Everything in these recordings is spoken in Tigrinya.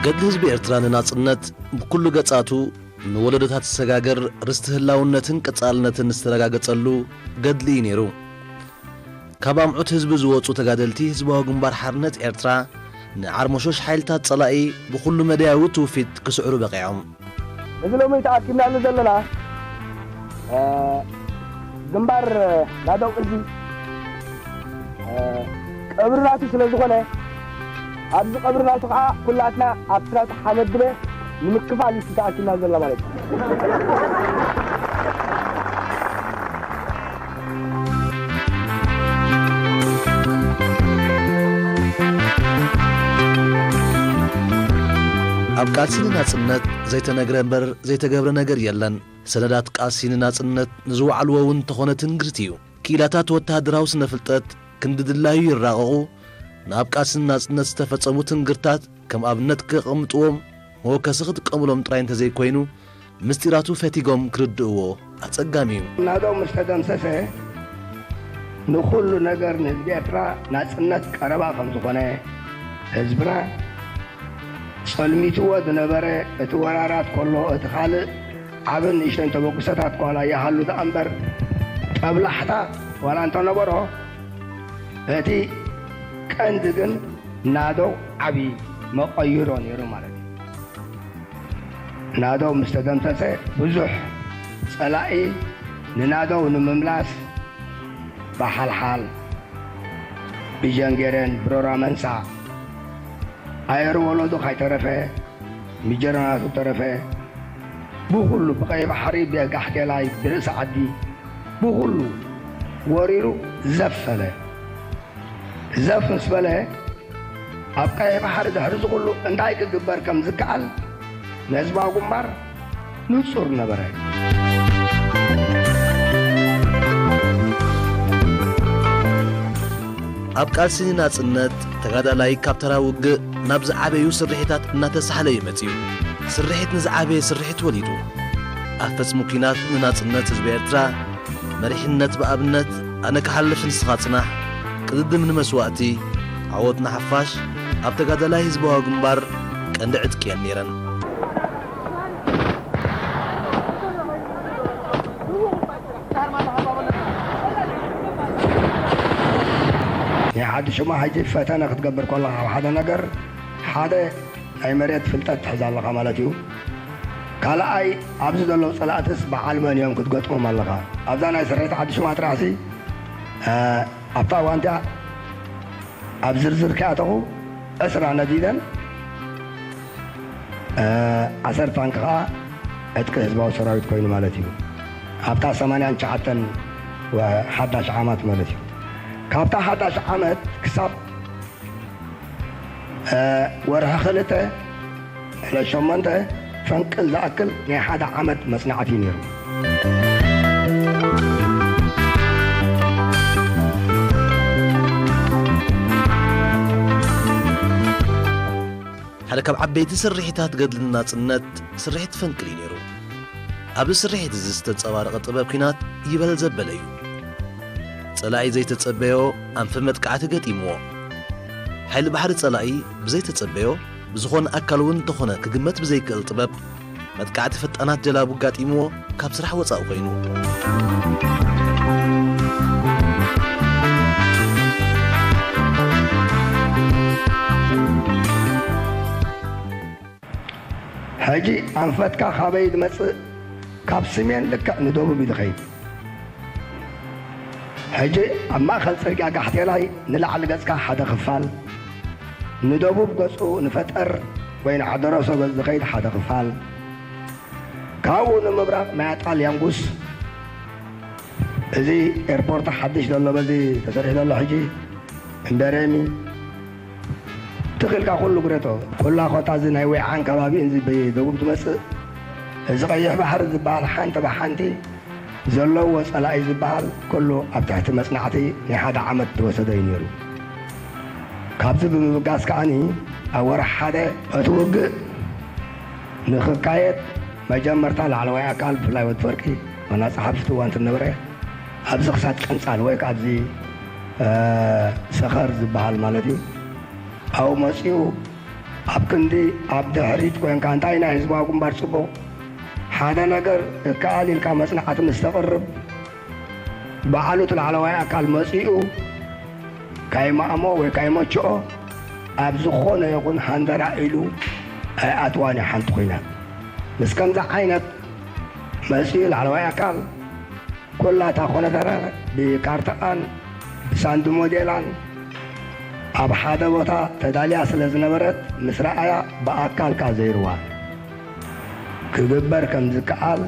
ገድሊ ህዝቢ ኤርትራ ንናጽነት ብኩሉ ገጻቱ ንወለዶታት ዝሰጋገር ርስቲ ህላውነትን ቀጻልነትን ዝተረጋገጸሉ ገድሊ እዩ ነይሩ። ካብ ኣምዑት ህዝቢ ዝወጹ ተጋደልቲ ህዝባዊ ግንባር ሓርነት ኤርትራ ንዓርሞሾሽ ሓይልታት ጸላኢ ብኹሉ መዳያዊ ትውፊት ክስዕሩ በቒዖም። እዚ ሎሚ ተኣኪብናሉ ዘለና፣ እ፣ ግንባር ናደው እዚ፣ እ፣ ቀብሪ ናቱ ስለ ዝኾነ፣ ኣብዚ ቀብሪ ናቱ ከዓ ኩላትና ኣብቲ ናቱ ሓመድ ድበ ንምክፋል እዩ ተኣኪብና ዘለና ማለት እዩ። ኣብ ቃልሲ ንናጽነት ዘይተነግረ እምበር ዘይተገብረ ነገር የለን። ሰነዳት ቃልሲ ንናጽነት ንዝወዓልዎ እውን እንተኾነ ትንግርቲ እዩ። ክኢላታት ወተሃደራዊ ስነ ፍልጠት ክንዲ ድላዩ ይራቐቑ፣ ንኣብ ቃልሲ ንናጽነት ዝተፈጸሙ ትንግርታት ከም ኣብነት ከቐምጥዎም መወከሲ ክጥቀሙሎም ጥራይ እንተዘይኮይኑ፣ ምስጢራቱ ፈቲጎም ክርድእዎ ኣጸጋሚ እዩ። ናደው ምስ ተደምሰሰ፣ ንኹሉ ነገር ንህዝቢ ኤርትራ ናጽነት ቀረባ ከም ዝኾነ፣ ህዝብና ጸልሚትዎ ዝነበረ እቲ ወራራት ከሎ፣ እቲ ካልእ ዓብን ንእሽተን ተበግሶታት ዋላ ይሃሉ ደኣ እምበር፣ ጠብላሕታ ዋላ እንተነበሮ፣ እቲ ቀንዲ ግን ናደው ዓቢ መቐይሮ ነይሩ ማለት እዩ። ናደው ምስ ተደምሰሰ፣ ብዙሕ ጸላኢ ንናደው ንምምላስ ብሓልሓል፣ ብጀንጌሬን ብሮራ መንሳ፣ ኣየር ወለዶ ካይተረፈ፣ ምጀረናቱ ተረፈ፣ ብኹሉ ብቀይ ባሕሪ፣ ብጋሕቴላይ፣ ብርእሲ ዓዲ፣ ብኹሉ ወሪሩ ዘፍ በለ። ዘፍ ምስ በለ፣ ኣብ ቀይ ባሕሪ ድሕሪ እዚ ኩሉ እንታይ ክግበር ከም ዝከኣል ንህዝባዊ ግንባር ንጹር ነበረ። ኣብ ቃልሲ ንናጽነት፣ ተጋዳላይ ካብ ተራ ውግእ ናብ ዝዓበዩ ስርሒታት እናተሳሕለ እዩ መጺኡ። ስርሒት ንዝዓበየ ስርሒት ወሊዱ። ኣፈጽሚ ኲናት ንናጽነት ህዝቢ ኤርትራ፣ መሪሕነት ብኣብነት፣ ኣነ ክሓልፍ ንስኻ ጽናሕ፣ ቅድድም ንመስዋእቲ፣ ዓወት ንሓፋሽ፣ ኣብ ተጋዳላይ ህዝባዊ ግንባር ቀንዲ ዕጥቂ እየን ነይረን። ናይ ሓዲ ሽማ ሕጂ ፈተነ ክትገብር ከለኻ ኣብ ሓደ ነገር፣ ሓደ ናይ መሬት ፍልጠት ትሕዝ ኣለኻ ማለት እዩ። ካልኣይ፣ ኣብዚ ዘለዉ ጸላእትስ በዓል መን እዮም ክትገጥሞም ኣለኻ። ኣብዛ ናይ ስርሒት ዓዲ ሽማ ጥራሕሲ፣ እ፣ ኣብታ እዋን እቲኣ ኣብ ዝርዝር ከኣተኹ ዕስራ ነዲደን፣ እ፣ ዓሰርተ ታንኪ ከኣ ዕጥቂ ህዝባዊ ሰራዊት ኮይኑ ማለት እዩ። ኣብታ ሰማንያን ትሽዓተን ወ-፣ ሓዳሽ ዓመት ማለት እዩ። ካብታ ሓዳሽ ዓመት ክሳብ፣ እ፣ ወርሒ ክልተ፣ ዕለት ሸሞንተ፣ ፈንቅል ዝኣክል ናይ ሓደ ዓመት መጽናዕቲ እዩ ነይሩ። ሓደ ካብ ዓበይቲ ስርሒታት ገድሊ ናጽነት ስርሒት ፈንቅል እዩ ነይሩ። ኣብዚ ስርሒት እዚ ዝተንጸባረቐ ጥበብ ኲናት ይበል ዘበለ እዩ። ጸላኢ ዘይተጸበዮ ኣንፈት መጥቃዕቲ ገጢምዎ። ሓይሊ ባሕሪ ጸላኢ ብዘይተጸበዮ ብዝኾነ ኣካል እውን እንተኾነ ክግመት ብዘይክእል ጥበብ መጥቃዕቲ ፈጣናት ጀላቡ ኣጋጢምዎ ካብ ስራሕ ወጻኢ ኮይኑ። ሕጂ ኣንፈትካ ካበይ ዝመጽእ? ካብ ስሜን ልክዕ ንደቡብ እዩ ዝኸይድ። ሕጂ ኣብ ማእከል ጽርግያ ጋሕቴላይ ንላዕሊ ገጽካ ሓደ ክፋል፣ ንደቡብ ገጹ ንፈጠር ወይ ንሓደረሶ ገጽ ዝኸይድ ሓደ ክፋል፣ ካብኡ ንምብራቕ ናይ ኣጣል ያንጉስ፣ እዚ ኤርፖርት ሓድሽ ዘሎ በዚ ተሰሪሑ ዘሎ ሕጂ እንደ ሬሚ ትኽልካ ኩሉ ግረቶ። ኩላ ኮታ እዚ ናይ ወይዓን ከባቢን እዚ ብደቡብ ትመጽእ፣ እዚ ቀይሕ ባሕሪ ዝበሃል ሓንቲ ብሓንቲ ዘለዎ ጸላኢ ዝበሃል ኩሉ ኣብ ትሕቲ መጽናዕቲ ናይ ሓደ ዓመት ዝወሰደ እዩ ነይሩ። ካብዚ ብምብጋስ ከኣኒ ኣብ ወርሒ ሓደ እቲ ውግእ ንኽካየድ መጀመርታ ላዕለዋይ ኣካል ብፍላይ ወዲ ፈርቂ ዋና ጸሓፊ እቲ እዋን እንትነበረ ኣብዚ ክሳድ ቀንጻል ወይ ከዓ ኣብዚ፣ እ፣ ሰኸር ዝበሃል ማለት እዩ። ኣብኡ መጺኡ ኣብ ክንዲ ኣብ ድሕሪት ኮንካ እንታይ ናይ ህዝባዊ ግንባር ጽቡቕ ሓደ ነገር እከኣል ኢልካ መጽናዕቲ ምስ ተቕርብ፣ ባዕሉ እቲ ላዕለዋይ ኣካል መጺኡ ካይማእሞ ወይ ካይመችኦ ኣብ ዝኾነ ይኹን ሃንደራ ኢሉ ኣይኣትዋን እዩ ሓንቲ ኲናት። ምስ ከምዚ ዓይነት መጺኡ ላዕለዋይ ኣካል ኩላ እታ ኮነተረ ብካርታኣን ብሳንዲ ሞዴላን ኣብ ሓደ ቦታ ተዳልያ ስለ ዝነበረት ምስ ረኣያ ብኣካል ከኣ ዘይርዋ ክግበር ከም ዝከኣል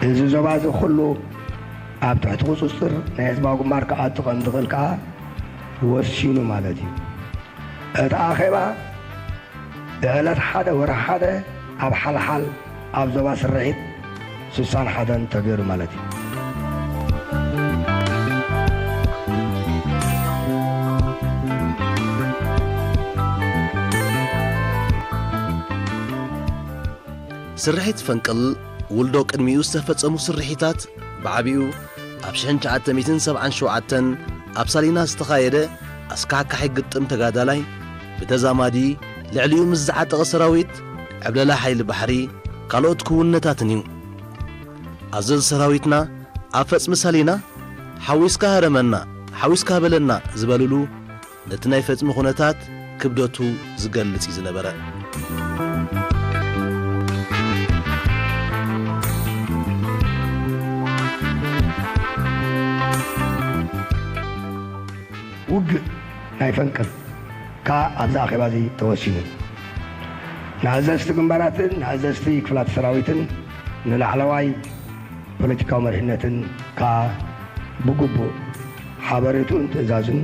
እዚ ዞባ እዚ ኩሉ ኣብ ትሕቲ ቁጽጽር ናይ ህዝባዊ ግንባር ክኣቱ ከም ዝኽእል ከኣ ወሲኑ ማለት እዩ። እቲ ኣኼባ ብዕለት ሓደ ወርሒ ሓደ ኣብ ሓልሓል ኣብ ዞባ ስርሒት ስሳን ሓደን ተገይሩ ማለት እዩ። ስርሒት ፈንቅል ውልዶ ቅድሚኡ ዝተፈጸሙ ስርሒታት ብዓቢኡ ኣብ ሽሕን ትሽዓተ ሚእትን ሰብዓን ሸውዓተን ኣብ ሳሊና ዝተኻየደ ኣስካሕካሒ ግጥም ተጋዳላይ ብተዛማዲ ልዕሊኡ ምስ ዝዓጠቐ ሰራዊት ዕብለላ ሓይሊ ባሕሪ ካልኦት ክውንነታትን እዩ። ኣዘዝ ሰራዊትና ኣብ ፈጽሚ ሳሊና ሓዊስካ ህረመና ሓዊስካ በለና ዝበልሉ ነቲ ናይ ፈጽሚ ኩነታት ክብደቱ ዝገልጽ እዩ ዝነበረ። ውግእ ናይ ፈንቅል ከኣ ኣብዚ ኣኼባ እዚ ተወሲኑ። ንኣዘዝቲ ግንባራትን ንኣዘዝቲ ክፍላት ሰራዊትን ንላዕለዋይ ፖለቲካዊ መሪሕነትን ከኣ ብግቡእ ሓበሬትኡን ትእዛዙን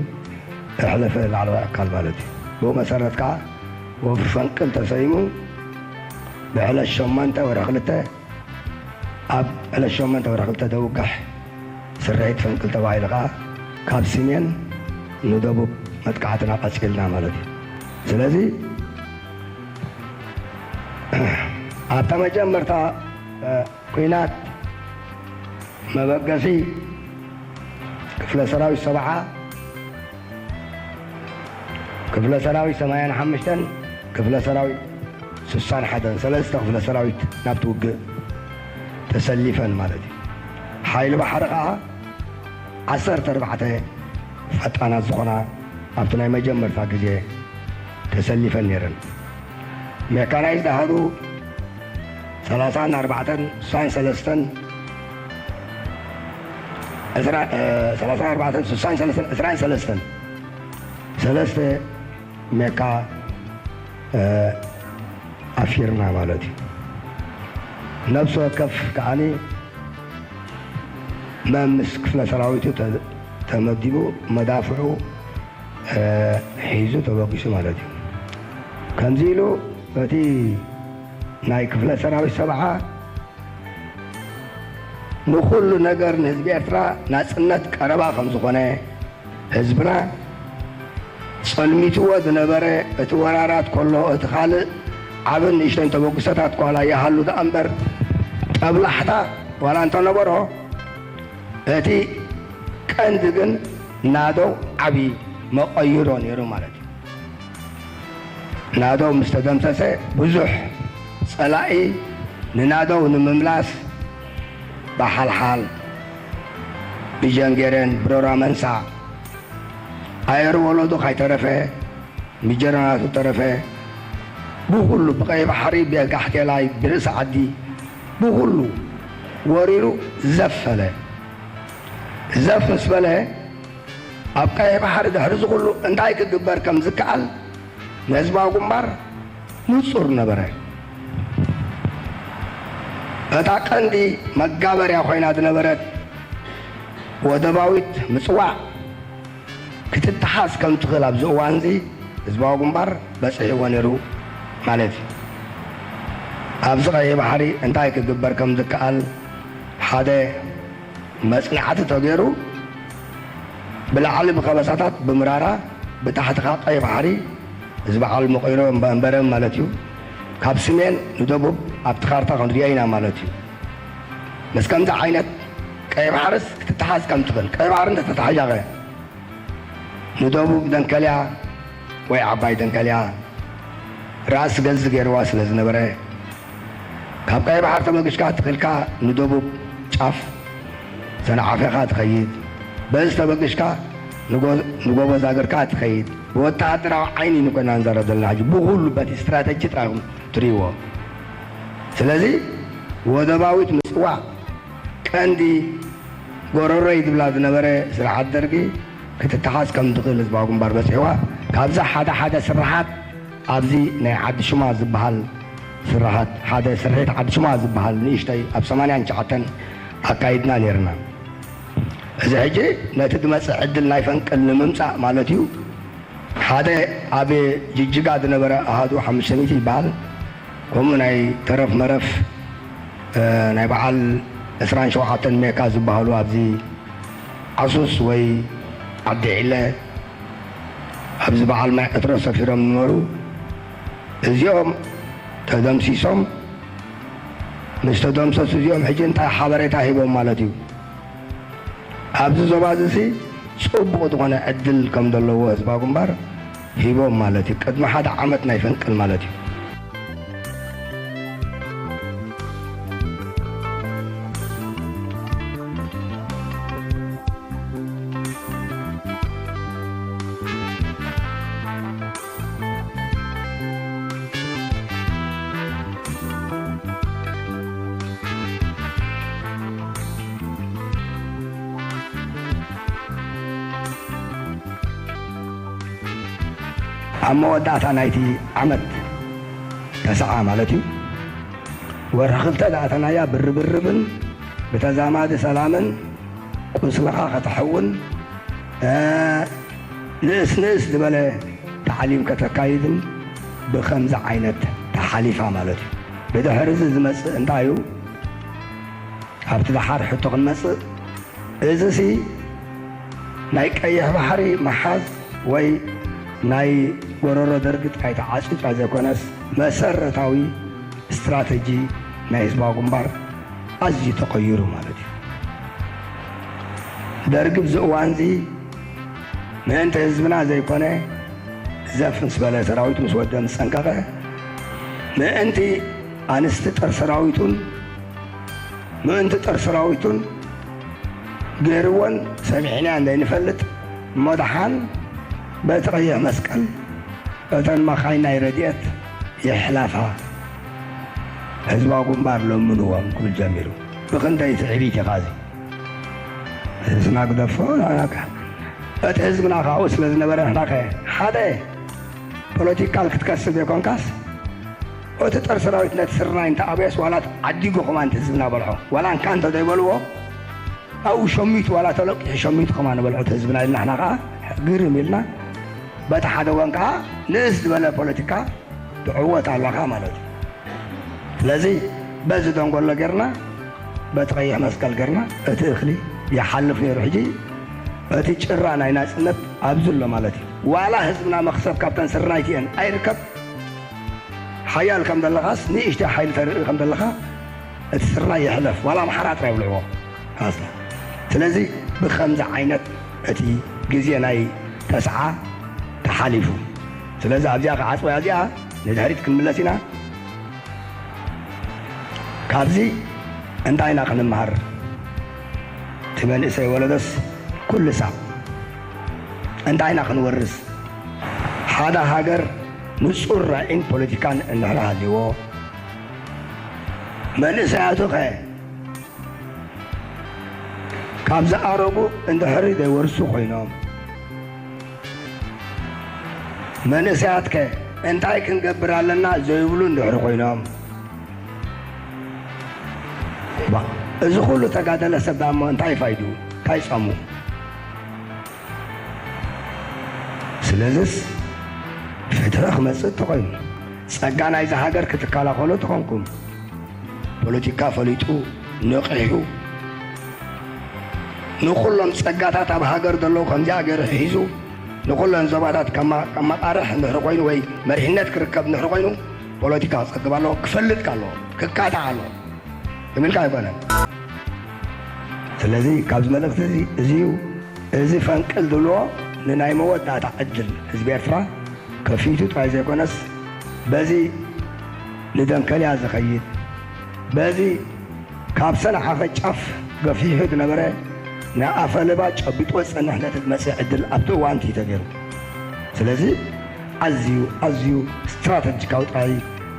ዘሕለፈ ላዕለዋይ ኣካል ማለት እዩ። ብኡ መሰረት ከኣ ወፍሪ ፈንቅል ተሰይሙ ብዕለት ሸሞንተ ወርሒ ክልተ ኣብ ዕለት ሸሞንተ ወርሒ ክልተ ደውጋሕ ስርሒት ፈንቅል ተባሂሉ ከኣ ካብ ስሜን ንደቡብ መጥቃዕትና ቀጺልና ማለት እዩ። ስለዚ ኣብታ መጀመርታ ኩናት መበገሲ ክፍለ ሰራዊት ሰብዓ ክፍለ ሰራዊት ሰማንያን ሓሙሽተን ክፍለ ሰራዊት ስሳን ሓደን ሰለስተ ክፍለ ሰራዊት ናብቲ ውግእ ተሰሊፈን ማለት እዩ። ሓይሊ ባሕሪ ከዓ ዓሰርተ ኣርባዕተ ፈጣናት ዝኾና ኣብቲ ናይ መጀመርታ ግዜ ተሰሊፈን ነይረን። ሜካናይዝድ ኣሃዱ ሰላሳን ኣርባዕተን ስሳን ሰለስተን ዕስራን ኣርባዕተን ስሳን ሰለስተን ዕስራን ሰለስተን ሰለስተ ሜካ ኣፊርና ማለት እዩ። ነብሲ ወከፍ ከዓኒ መምስ ክፍለ ሰራዊቱ ተመዲቡ መዳፍዑ ሒዙ ተበጊሱ ማለት እዩ። ከምዚ ኢሉ እቲ ናይ ክፍለ ሰራዊት ሰብዓ ንኹሉ ነገር ንህዝቢ ኤርትራ ናጽነት ቀረባ ከም ዝኾነ ህዝብና ጸልሚትዎ ዝነበረ እቲ ወራራት ከሎ እቲ ካልእ ዓብን ንእሽተን ተበግሶታት ኳላ ይሃሉ ደኣ እምበር ጠብላሕታ ዋላ እንተነበሮ እቲ ቀንዲ ግን ናደው ዓቢ መቐይሮ ነይሩ ማለት እዩ። ናደው ምስ ተደምሰሰ ብዙሕ ጸላኢ ንናደው ንምምላስ ብሓልሓል ብጀንጌረን ብሮራ መንሳ ኣየር ወለዱ ካይተረፈ ብጀነራቱ ተረፈ ብኹሉ ብቀይ ባሕሪ ብጋሕቴላይ ብርእሲ ዓዲ ብኹሉ ወሪሩ ዘፈለ ዘፍ ምስ በለ ኣብ ቀይሕ ባሕሪ ድሕሪ ዝኹሉ እንታይ ክግበር ከም ዝከኣል ንህዝባዊ ግንባር ንጹር ነበረ። እታ ቀንዲ መጋበርያ ኮይና ዝነበረት ወደባዊት ምጽዋዕ ክትተሓዝ ከም ትኽእል ኣብዚ እዋንዚ ህዝባዊ ግንባር በጺሕዎ ነይሩ ማለት እዩ። ኣብዚ ቀይሕ ባሕሪ እንታይ ክግበር ከም ዝከኣል ሓደ መጽናዕቲ ተገይሩ ብላዕሊ ብኸበሳታት ብምራራ ብታሕቲ ካብ ቀይ ባሕሪ እዚ በዓል መቐይሮ እምበረም ማለት እዩ ካብ ስሜን ንደቡብ ኣብቲ ካርታ ክንሪኦ ኢና ማለት እዩ። ምስ ከምዚ ዓይነት ቀይ ባሕርስ ክትተሓዝ ከም ትኽእል ቀይ ባሕሪ እንተተተሓያቐ ንደቡብ ደንከልያ ወይ ዓባይ ደንከልያ ራስ ገዝ ገይርዋ ስለ ዝነበረ፣ ካብ ቀይ ባሕር ተበግሽካ ትኽልካ ንደቡብ ጫፍ ሰንዓፈኻ ትኸይድ፣ በዚ ተበግሽካ ንጎ-፣ ንጎበዝ ሃገርካ ትኸይድ። ብወተሃደራዊ ዓይኒ ንኮና ንዛረብ ዘለና ሕጂ፣ ብኹሉ በቲ ስትራተጂ ጥራይ ኢኹም ትርእይዎ። ስለዚ ወደባዊት ምጽዋዕ ቀንዲ ጎረሮይ ዝብላ ዝነበረ ስርዓት ደርጊ ክትተሓዝ ከም ትኽእል ህዝባዊ ግንባር በጺሕዋ። ካብዛ ሓደ ሓደ ስርሓት ኣብዚ ናይ ዓዲ ሹማ ዝበሃል ስርሓት፣ ሓደ ስርሒት ዓዲ ሹማ ዝበሃል ንእሽተይ ኣብ ሰማንያን ትሽዓተን ኣካይድና ነይርና። እዚ ሕጂ ነቲ ዝመጽእ ዕድል ናይ ፈንቅል ንምምጻእ ማለት እዩ። ሓደ ኣብ ጅጅጋ ዝነበረ ኣሃዱ ሓሙሽተ ሚእቲ ይበሃል። ከምኡ ናይ ተረፍ መረፍ፣ እ፣ ናይ በዓል ዕስራን ሸውዓተን ሜካ ዝበሃሉ ኣብዚ ዓሱስ ወይ ዓዲ ዒለ ኣብዚ በዓል ማይ ዕትሮ ሰፊሮም ዝነበሩ፣ እዚኦም ተደምሲሶም። ምስ ተደምሰሱ እዚኦም ሕጂ እንታይ ሓበሬታ ሂቦም ማለት እዩ? ኣብዚ ዞባ እዚ ሲ ጽቡቕ ዝኾነ ዕድል ከም ዘለዎ ህዝባዊ ግንባር ሂቦም ማለት እዩ። ቅድሚ ሓደ ዓመት ናይ ፈንቅል ማለት እዩ። ኣብ መወዳእታ ናይቲ ዓመት ተስዓ ማለት እዩ፣ ወርሒ ክልተ ዝኣተናያ ብርብርብን ብተዛማዲ ሰላምን ቁስልኻ ከተሕውን፣ እ፣ ንእስ ንእስ ዝበለ ታዕሊም ከተካይድን ብኸምዚ ዓይነት ተሓሊፋ ማለት እዩ። ብድሕሪ እዚ ዝመጽእ እንታይ እዩ? ኣብቲ ደሓር ሕቶ ክንመጽእ፣ እዚ ሲ ናይ ቀይሕ ባሕሪ ምሓዝ ወይ ናይ ጎረሮ ደርጊ ጥራይ ተዓጽዩ ጥራይ ዘይኮነስ፣ መሰረታዊ ስትራተጂ ናይ ህዝባዊ ግንባር ኣዝዩ ተቐይሩ ማለት እዩ። ደርጊ ኣብዚ እዋንዚ ምእንቲ ህዝብና ዘይኮነ፣ ዘፍ ምስ በለ፣ ሰራዊት ምስ ወደ፣ ምስ ጸንቀቐ፣ ምእንቲ ኣንስቲ ጦር ሰራዊቱን ምእንቲ ጦር ሰራዊቱን ገይርወን ሰሚዕናዮ ዘይንፈልጥ እሞ ደሓን በቲ ቀይሕ መስቀል እተን መኻይን ናይ ረድኤት ይሕለፋ፣ ህዝባዊ ግንባር ለምንዎም ክብል ጀሚሩ። ብኽንደይ ትዕቢት ኢኻ እዚ? ህዝብና ግደፎ፣ ናናካ። እቲ ህዝብና ካብኡ ስለ ዝነበረ ንሕናኸ ሓደ ፖለቲካል ክትከስብ ዘይኮንካስ፣ እቲ ጦር ሰራዊት ነቲ ስርናይ እንተኣበየስ ዋላ ዓዲጉ ከማን እቲ ህዝብና በልዖ። ዋላ እንካ እንተ ዘይበልዎ፣ ኣብኡ ሸሚቱ ዋላ ተለቂሑ ሸሚቱ ከማን በልዖ እቲ ህዝብና ኢልና ንሕና ከኣ ግርም ኢልና፣ በቲ ሓደ ወገን ከኣ ንእስ ዝበለ ፖለቲካ ትዕወት ኣለኻ ማለት እዩ። ስለዚ በዚ ደንጎሎ ጌርና፣ በቲ ቀይሕ መስቀል ጌርና፣ እቲ እኽሊ ይሓልፍ ነይሩ። ሕጂ እቲ ጭራ ናይ ናጽነት ኣብዚ ኣሎ ማለት እዩ። ዋላ ህዝብና መኽሰብ ካብተን ስርናይቲ እየን ኣይርከብ። ሓያል ከም ዘለኻስ ንእሽተይ ሓይሊ ተርኢ ከም ዘለኻ እቲ ስርናይ ይሕለፍ። ዋላ ኣምሓራ ጥራይ ይብልዕዎ። ካስና። ስለዚ ብኸምዚ ዓይነት እቲ ግዜ ናይ ተስዓ ተሓሊፉ። ስለዚ ኣብዚኣ ክዓጽወያ እዚኣ ንድሕሪት ክንምለስ ኢና። ካብዚ እንታይ ኢና ክንመሃር? እቲ መንእሰይ ወለዶስ ኩሉ ሳብ እንታይ ኢና ክንወርስ? ሓደ ሃገር ንጹር ራእይን ፖለቲካን እንድሕር ሃልይዎ፣ መንእሰያቱ ኸ ካብ ዝኣረጉ እንድሕሪ ዘይወርሱ ኮይኖም፣ መንእሰያት ከ እንታይ ክንገብር ኣለና ዘይብሉ እንድሕሪ ኮይኖም፣ ባ-፣ እዚ ኩሉ ተጋደለ ሰብ ደኣ እሞ እንታይ ፋይድኡ? እንታይ ጸሙ? ስለዝስ ፍትሒ ክመጽእ እንተኾይኑ፣ ጸጋ ናይዚ ሃገር ክትከላኸሉ ተኾንኩም፣ ፖለቲካ ፈሊጡ፣ ነቒሑ፣ ንኹሎም ጸጋታት ኣብ ሃገር ዘለዉ ከምዚኣ ገይሩ ሒዙ፣ ንኹለን ዞባታት ከማ-፣ ከመቓርሕ እንድሕሪ ኮይኑ ወይ መሪሕነት ክርከብ እንድሕሪ ኮይኑ፣ ፖለቲካ ክጸግብ ኣለዎ፣ ክፈልጥ ከ ኣለዎ፣ ክካታዕ ኣለዎ። ትም ኢልካ ኣይኮነን። ስለዚ ካብዚ መልእኽቲ እዚ፣ እዚ እዩ። እዚ ፈንቅል ዝብልዎ ንናይ መወዳእታ ዕድል ህዝቢ ኤርትራ ከፊቱ ጥራይ ዘይኮነስ፣ በዚ ንደንከልያ ዝኸይድ፣ በዚ ካብ ሰንዓፈ ጫፍ ገፊሑ ዝነበረ ንኣፈለባ ጨቢጥዎ ዝጸንሕ ነቲ ዝመጽእ ዕድል ኣብቲ እዋን እቲ ተገይሩ። ስለዚ ኣዝዩ፣ ኣዝዩ ስትራተጂካዊ ጥራይ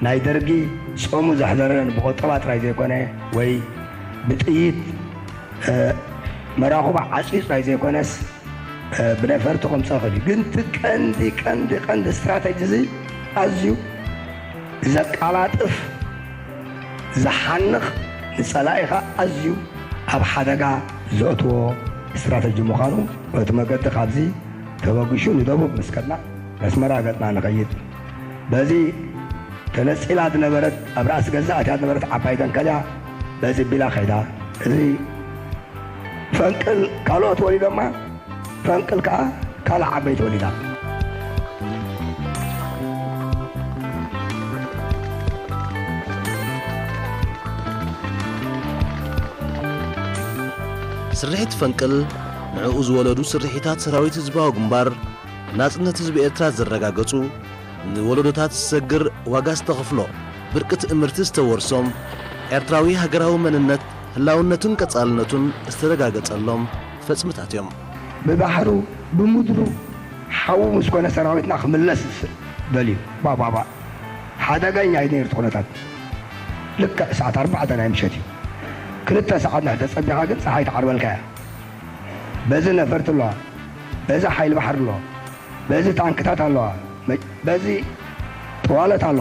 ናይ ደርጊ ጾሙ ዘሕደረን ብቆጠባ ጥራይ ዘይኮነ፣ ወይ ብጥይት፣ እ፣ መራኹባ ዓጽዩ ጥራይ ዘይኮነስ፣ እ፣ ብነፈርቲ ከምጽእ ይኽእል እዩ። ግን እቲ ቀንዲ፣ ቀንዲ፣ ቀንዲ ስትራተጂ እዚ ኣዝዩ ዘቀላጥፍ፣ ዝሓንኽ፣ ንጸላኢኻ ኣዝዩ ኣብ ሓደጋ ዘእትዎ ስትራተጂ ምዃኑ፣ እቲ መገዲ ካብዚ ተበጊሱ ንደቡብ ምስ ከድና፣ ነስመራ ገጽና ንኸይድ። በዚ ተነጺላ ዝነበረት፣ ኣብ ራእሲ ገዛ ኣትያ ዝነበረት ዓባይ ደንከልያ፣ በዚ ቢላ ከይዳ። እዚ ፈንቅል ካልኦት ወሊዶማ፣ ፈንቅል ከኣ ካልእ ዓበይቲ ወሊዳ። ስርሒት ፈንቅል ንዕኡ ዝወለዱ ስርሒታት ሰራዊት ህዝባዊ ግንባር ናጽነት ህዝቢ ኤርትራ ዘረጋገጹ፣ ንወለዶታት ዝሰግር ዋጋ ዝተኸፍሎ፣ ብርቂ ትእምርቲ ዝተወርሶም፣ ኤርትራዊ ሃገራዊ መንነት ህላውነቱን ቀጻልነቱን ዝተረጋገጸሎም ፈጽምታት እዮም። ብባሕሩ ብምድሩ ሓዉ ምስ ኮነ ሰራዊትና ክምለስ ደልዩ። ባባባ ሓደገኛ እዩ ነይሩ እቲ ኩነታት። ልክዕ ሰዓት ኣርባዕተ ናይ ምሸት እዩ። ክልተ ሰዓት እንድሕር ተጸቢኻ ግን ጸሓይ ትዓርበልካ እያ። በዚ ነፈርቲ ኣለዋ፣ በዚ ሓይሊ ባሕሪ ኣለዋ፣ በዚ ታንክታት ኣለዋ፣ በዚ ጠዋለት ኣሎ።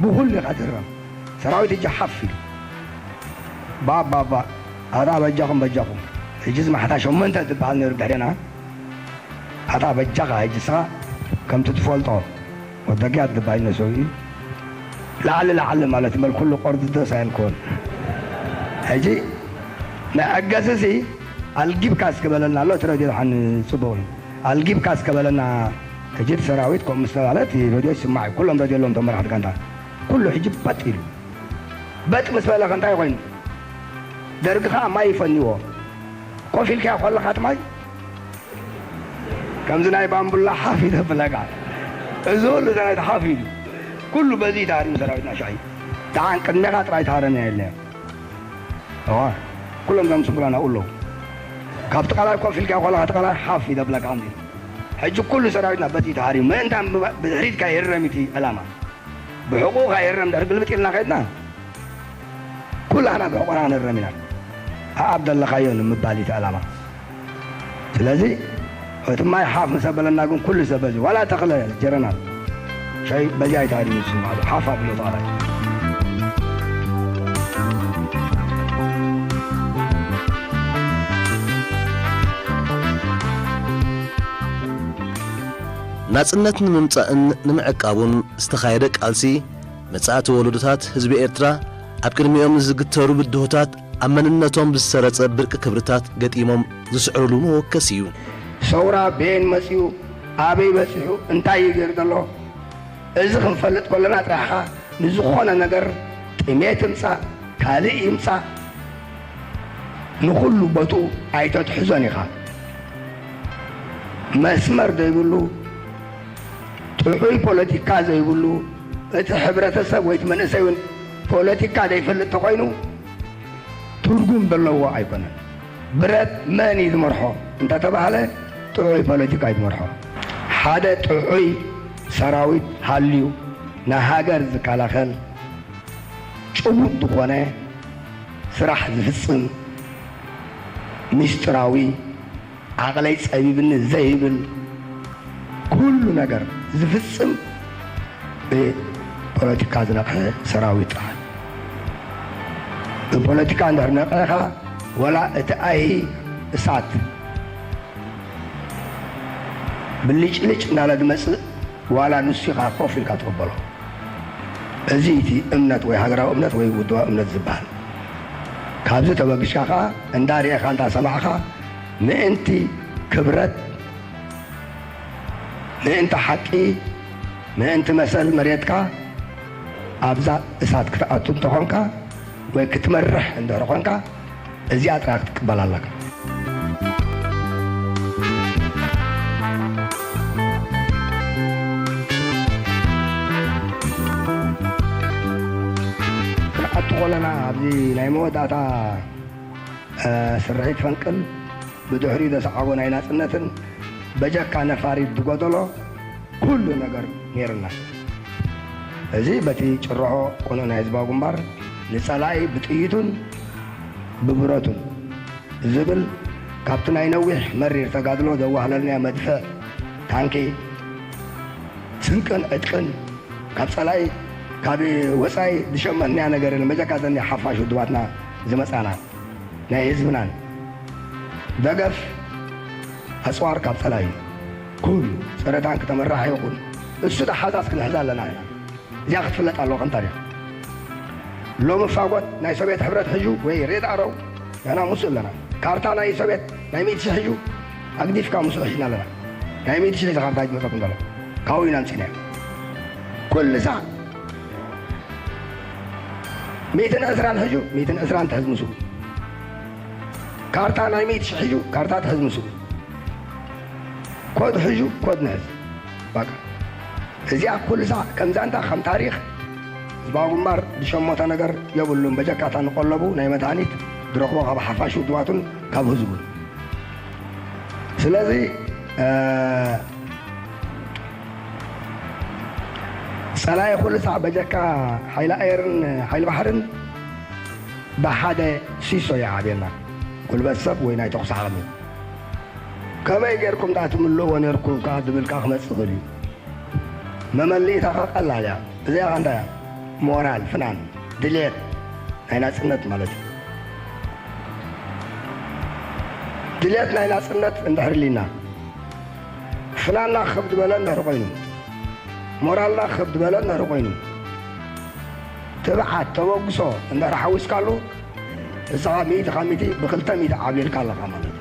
ብኹሉ ኢኻ ትህረም። ሰራዊት እጂ ሓፍ ኢሉ። ባባባ ኣታ በጃኹም በጃኹም። ሕጂ ዝማሕታ ሸሞንተ ትበሃል ነይሩ ድሕሬና። ኣታ በጃኻ ሕጂ ንስኻ ከምቲ ትፈልጦ ወደግያ ትባይ ነሰው እዩ። ላዕሊ ላዕሊ ማለት መል ኩሉ ቆርዲ ደስ ኣይልኮን። ሕጂ መዐገሲ ሲ ኣልጊብካ እስኪ በለና ኣሎ እቲ ረድዮ ድሓን ጽቡቕ እዩ። ኣልጊብካ እስኪ በለና። ሕጂ እቲ ሰራዊት ከምኡ ምስ ተባለ እቲ ረድዮ ይስማዕ እዩ። ኩሎም ረድዮ ኣለዎም እቶም መራሕቲ ጋንታ። ኩሉ ሕጂ በጥ ኢሉ። በጥ ምስ በለኸ እንታይ ኮይኑ? ደርጊ ኸኣ ማይ ይፈንዎ። ኮፍ ኢልካዮ ከለኻ እቲ ማይ ከምዚ ናይ ባምቡላ ሓፍ ይደብለካ። እዚ ኩሉ ሰራዊት ሓፍ ኢሉ። ኩሉ በዚ ተሃሪሙ ሰራዊትና ሻሂ። ደሓን ቅድሜኻ ጥራይ ተሃረመ የለ። እዋ፣ ኩሎም እዞም ስንኩላን ኣብኡ ኣለዉ። ካብቲ ቃላይ ኮፍ ኢልካ ከለኻ እቲ ቃላይ ሓፍ ይደብለካ ከምዚ። ሕጂ ኩሉ ሰራዊትና በዚ ተሃሪሙ። ምእንታን ብድሕሪትካ ይህረም እቲ ዕላማ። ብሕቑኡ ከይህረም ድሕሪ ግልብጥ ኢልና ከድና፣ ኩላህና ብሕቑና ክንህረም ኢና። ኣኣብ ዘለኻዮ ንምባል እዩ እቲ ዕላማ። ስለዚ እቲ ማይ ሓፍ ምስ ኣበለና ግን ኩሉ ሰብ በዚ፣ ዋላ ተኽለ ጀረናል ሻይ በዚ ኣይተሃሪሙ ዝስምዓሉ፣ ሓፍ ኣቢሉ ተቓላይ። ናጽነት ንምምጻእን ንምዕቃቡን ዝተኻየደ ቃልሲ፣ መጻእቲ ወለዶታት ህዝቢ ኤርትራ ኣብ ቅድሚኦም ዝግተሩ ብድሆታት ኣብ መንነቶም ዝሰረጸ ብርቂ ክብርታት ገጢሞም ዝስዕርሉ መወከሲ እዩ። ሰውራ በየን መጺኡ፣ ኣበይ በጺሑ፣ እንታይ እዩ ገይሩ ዘሎ? እዚ ክንፈልጥ ከለና ጥራሕ ኢኻ ንዝኾነ ነገር ጥሜት ይምጻእ ካልእ ይምጻእ ንኹሉ ቦትኡ ኣይተትሕዞን ኢኻ። መስመር ዘይብሉ ጥዑይ ፖለቲካ ዘይብሉ እቲ ሕብረተሰብ ወይ እቲ መንእሰይ እውን ፖለቲካ ዘይፈልጥ ተኾይኑ ትርጉም ዘለዎ ኣይኮነን። ብረት መን እዩ ዝመርሖ እንተተባህለ ጥዑይ ፖለቲካ እዩ ዝመርሖ። ሓደ ጥዑይ ሰራዊት ሃልዩ ንሃገር ዝከላኸል ጭቡጥ ዝኾነ ስራሕ ዝፍጽም ሚስጥራዊ ዓቕለይ ጸቢብኒ ዘይብል ኩሉ ነገር ዝፍጽም ብፖለቲካ ዝነቕሐ ሰራዊት ጥራሕ። ብፖለቲካ እንድሕር ነቒሕኻ ወላ እቲ ኣይሂ እሳት ብልጭልጭ እናለ ዝመጽእ ዋላ ንሱ ኢኻ ኮፍ ኢልካ ትቕበሎ። እዚ እቲ እምነት ወይ ሃገራዊ እምነት ወይ ውድባዊ እምነት ዝበሃል። ካብዚ ተበጊስካ ኸዓ እንዳ ርኤኻ እንዳ ሰማዕኻ ምእንቲ ክብረት፣ ምእንቲ ሓቂ፣ ምእንቲ መሰል መሬትካ ኣብዛ እሳት ክትኣቱ እንተኾንካ ወይ ክትመርሕ እንድሕር ኾንካ እዚኣ ጥራይ ክትቅበል ኣለካ። ቆለና ኣብዚ ናይ መወዳእታ ስርሒት ፈንቅል ብድሕሪኡ ዘሰዓቦ ናይ ናጽነትን በጀካ ነፋሪት ዝጎደሎ ኩሉ ነገር ነይርና። እዚ በቲ ጭርሖ ቅኑዕ ናይ ህዝባዊ ግንባር ንጸላኢ ብጥይቱን ብብረቱን ዝብል ካብቲ ናይ ነዊሕ መሪር ተጋድሎ ዘዋህለልናዮ መድፍዕ፣ ታንኪ፣ ስንቅን ዕጥቅን ካብ ጸላኢ ካብ ወጻኢ ዝሸመትናዮ ነገር የለን። በጀካ ዘኒ ሓፋሽ ውድባትና ዝመጻና ናይ ህዝብናን ደገፍ ኣጽዋር ካብ ጸላኢ ኩሉ ጸረ ታንክ ተመራሕ ይኹን እሱ ደሓዛስ ክንሕዛ ኣለና ኢና። እዚኣ ክትፍለጥ ኣለዎ ከም ታሪኽ። ሎሚ ፋጎት ናይ ሶቪየት ሕብረት ሕዩ ወይ ሬድ ኣረው ንሕና ምስኡ ኣለና። ካርታ ናይ ሶቪየት ናይ ሚእቲ ሽሕ ሕዩ ኣግዲፍካ ምስኡ ሒዝና ኣለና። ናይ ሚእቲ ሽሕ እዚ ካርታ ዝመጸኩም ዘሎ ካብኡ ኢና ኣምጺእናዮ። ኩሉ ሳዕ ሚእትን ዕስራን ሕዩ ሚእትን ዕስራን ትሕዝ ምስኡ። ካርታ ናይ ሚእቲ ሽሕ ሕዩ ካርታ ትሕዝ ምስኡ። ኮድ ሕዩ ኮድ ንሕዝ። በቃ እዚኣ ኩሉ ሳዕ ከም ዛንታ ከም ታሪኽ ህዝባዊ ግንባር ዝሸሞተ ነገር የብሉን። በጀካታ ንቆለቡ ናይ መድሃኒት ዝረኽቦ ካብ ሓፋሽ ውድባቱን ካብ ህዝቡን። ስለዚ እ፣ ጸላኢ ኩሉ ሳዕ በጀካ ሓይሊ ኣየርን ሓይሊ ባሕርን ብሓደ ሲሶ ይዓብየና። ጉልበት ሰብ ወይ ናይ ተኹሲ ዓቕሚ። ከመይ ጌርኩም ደኣ ትምልእዎ ኔርኩም ከኣ ዝብል ከኣ ክመጽእ ይኽእል እዩ። መመልኢታ ከኣ ቀላል እያ። እዚኣ ከኣ እንታይ እያ? ሞራል፣ ፍናን፣ ድልየት ናይ ናጽነት ማለት እዩ። ድልየት ናይ ናጽነት እንድሕር ሊና፣ ፍናንና ክብ ዝበለ እንድሕር ኮይኑ፣ ሞራልና ክብ ዝበለ እንድሕር ኮይኑ፣ ትብዓት፣ ተበግሶ እንድሕር ሓዊስካሉ፣ ንስኻ ሚእቲ ካብ ሚእቲ ብኽልተ ሚእቲ ዓብሊልካ ኣለኻ ማለት እዩ።